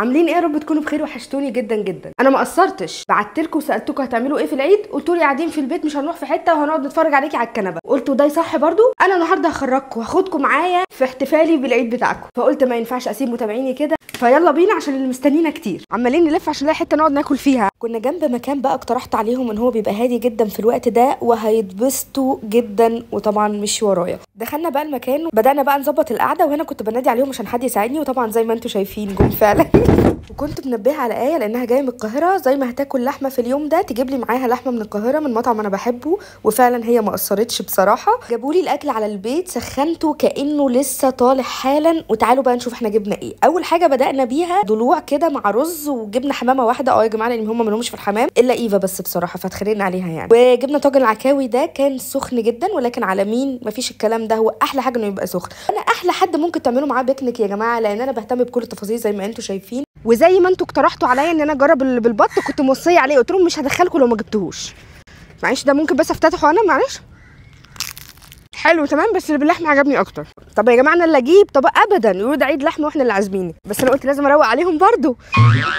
عاملين ايه؟ يا رب تكونوا بخير، وحشتوني جدا جدا. انا ما قصرتش، بعت لكم وسالتكم هتعملوا ايه في العيد، قلتوا لي قاعدين في البيت مش هنروح في حتة وهنقعد نتفرج عليكي على الكنبة. قلتوا ده صح برضو. انا النهارده هخرجكم وهاخدكم معايا في احتفالي بالعيد بتاعكم، فقلت ما ينفعش اسيب متابعيني كده، فيلا بينا عشان اللي مستنينا كتير. عمالين نلف عشان نلاقي حتة نقعد ناكل فيها. كنا جنب مكان بقى اقترحت عليهم ان هو بيبقى هادي جدا في الوقت ده وهيتبسطوا جدا، وطبعا مش ورايا. دخلنا بقى المكان وبدانا بقى نظبط القعدة، وهنا كنت بنادي عليهم عشان حد يساعدني، وطبعا زي ما انتم شايفين جم فعلا. وكنت منبهه على ايه لانها جاية من القاهرة، زي ما هتاكل لحمه في اليوم ده تجيب لي معاها لحمه من القاهرة من مطعم انا بحبه، وفعلا هي ما قصرتش بصراحة. جابوا لي الاكل على البيت، سخنته كانه لسه طالع حالا. وتعالوا بقى نشوف احنا جبنا ايه. اول حاجة بدانا بيها ضلوع كده مع رز، وجبنا حمامه واحدة. يا جماعة لان هم ما لهمش في الحمام الا ايفا بس بصراحة، فاتخانقنا عليها يعني. وجبنا طاجن العكاوي، ده كان سخن جدا، ولكن على مين؟ مفيش الكلام ده، هو احلى حاجة انه يبقى سخن. انا احلى حد ممكن تعملوا معاه بيكنيك يا جماعة، لان انا بهتم بكل التفاصيل زي ما انتم شايفين. وزي ما انتوا اقترحتوا عليا ان انا اجرب بالبط، كنت موصيه عليه، قلت لهم مش هدخلكم لو ما جبتهوش. معلش ده ممكن بس افتتحه انا، معلش. حلو تمام، بس اللي باللحمه عجبني اكتر. طب يا جماعة انا اللي اجيب؟ طب ابدا، يقولوا ده عيد لحمه واحنا اللي عازمين، بس انا قلت لازم اروق عليهم برضو،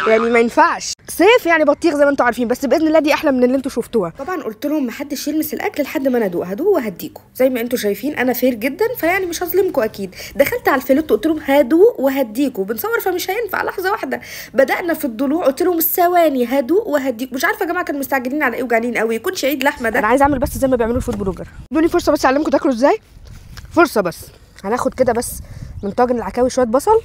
يعني ما ينفعش صيف يعني بطيخ زي ما انتوا عارفين، بس باذن الله دي احلى من اللي انتوا شفتوها. طبعا قلت لهم ما حدش يلمس الاكل لحد ما انا ادوق، هدوق وهديكوا. زي ما انتوا شايفين انا fair جدا، فيعني مش هظلمكم اكيد. دخلت على الفيلوت قلت لهم هدوق وهديكوا، بنصور فمش هينفع، لحظة واحدة. بدانا في الضلوع قلت لهم ثواني هدوق وهديكوا. مش عارفه يا جماعة كانوا مستعجلين على ايه وجعانين قوي، يكونش عيد لحمه ده. انا عايزه اعمل بس زي ما بيعملوا ال food blogger، ادوني فرصة بس اعلمكم تاكلوا ازاي، فرصة بس. هناخد كده بس من طاجن العكاوي شوية بصل،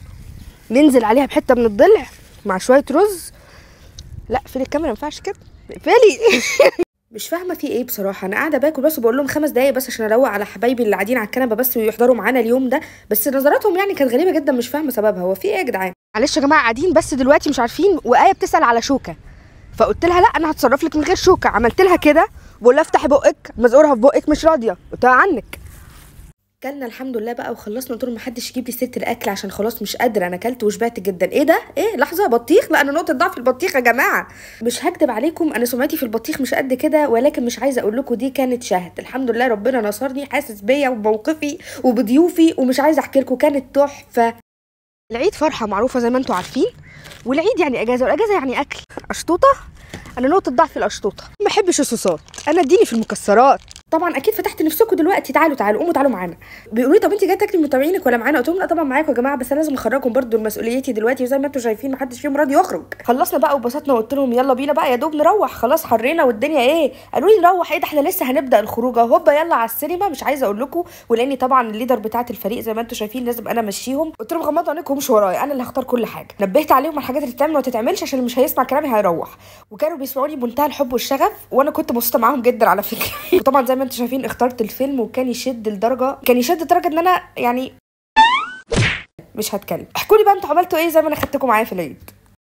ننزل عليها بحته من الضلع مع شوية رز. لا فين الكاميرا؟ ما ينفعش كده، اقفلي. مش فاهمه في ايه بصراحة، انا قاعدة باكل بس وبقول لهم 5 دقايق بس عشان اروق على حبايبي اللي قاعدين على الكنبة بس ويحضروا معانا اليوم ده، بس نظراتهم يعني كانت غريبة جدا، مش فاهمه سببها. هو في ايه يا جدعان؟ معلش يا جماعة قاعدين بس دلوقتي مش عارفين. وآية بتسال على شوكه، فقلت لها لا انا هتصرف لك من غير شوكه. عملت لها كده بقول لها افتحي بقك، مزقورها في بقك، مش راضية، قلت لها عنك. كلنا الحمد لله بقى وخلصنا. قلت لهم محدش يجيب لي سيره الاكل عشان خلاص مش قادرة، انا اكلت وشبعت جدا. ايه ده؟ ايه لحظة، بطيخ؟ لا انا نقطة ضعف البطيخ يا جماعة، مش هكدب عليكم انا سمعتي في البطيخ مش قد كده، ولكن مش عايزه اقول لكم دي كانت شهد. الحمد لله ربنا نصرني، حاسس بيا وبموقفي وبضيوفي، ومش عايزه احكي لكم كانت تحفة. العيد فرحه معروفة زي ما انتم عارفين، والعيد يعني اجازه، والاجازه يعني اكل. اشطوطه، انا نقطة ضعف الاشطوطه، ما بحبش الصوصات، انا اديني في المكسرات. طبعا اكيد فتحت نفسكم دلوقتي، تعالوا تعالوا قوموا تعالوا معانا. بيقولوا لي طب انت جاية تاكلي متابعينك ولا معانا؟ قلت لهم لا طبعا معاكم يا جماعة، بس انا لازم اخرجكم برده لمسؤوليتي دلوقتي، وزي ما انتم شايفين ما حدش فيهم راضي يخرج. خلصنا بقى وبسطنا وقلت لهم يلا بينا بقى يا دوب نروح، خلاص حرينا والدنيا ايه. قالوا لي نروح ايه ده، احنا لسه هنبدا الخروجه، هوبا يلا على السينما. مش عايزه اقول لكم، ولاني طبعا ال leader بتاعه الفريق زي ما انتم شايفين لازم انا امشيهم. قلت لهم غمضوا عينيكم ومش ورايا، انا اللي هختار كل حاجة. نبهت عليهم الحاجات اللي تتعمل وما تتعملش عشان مش هيسمع كلامي هيروح، وكانوا بيسمعوني بمنتهى الحب والشغف، وانا كنت مبسوطة معاهم جدا على فكرة. وطبعا زي ما انتم شايفين اخترت الفيلم، وكان يشد لدرجة، كان يشد لدرجة ان انا يعني مش هتكلم. احكوا لي بقى انتوا عملتوا ايه زي ما انا خدتكم معايا في العيد.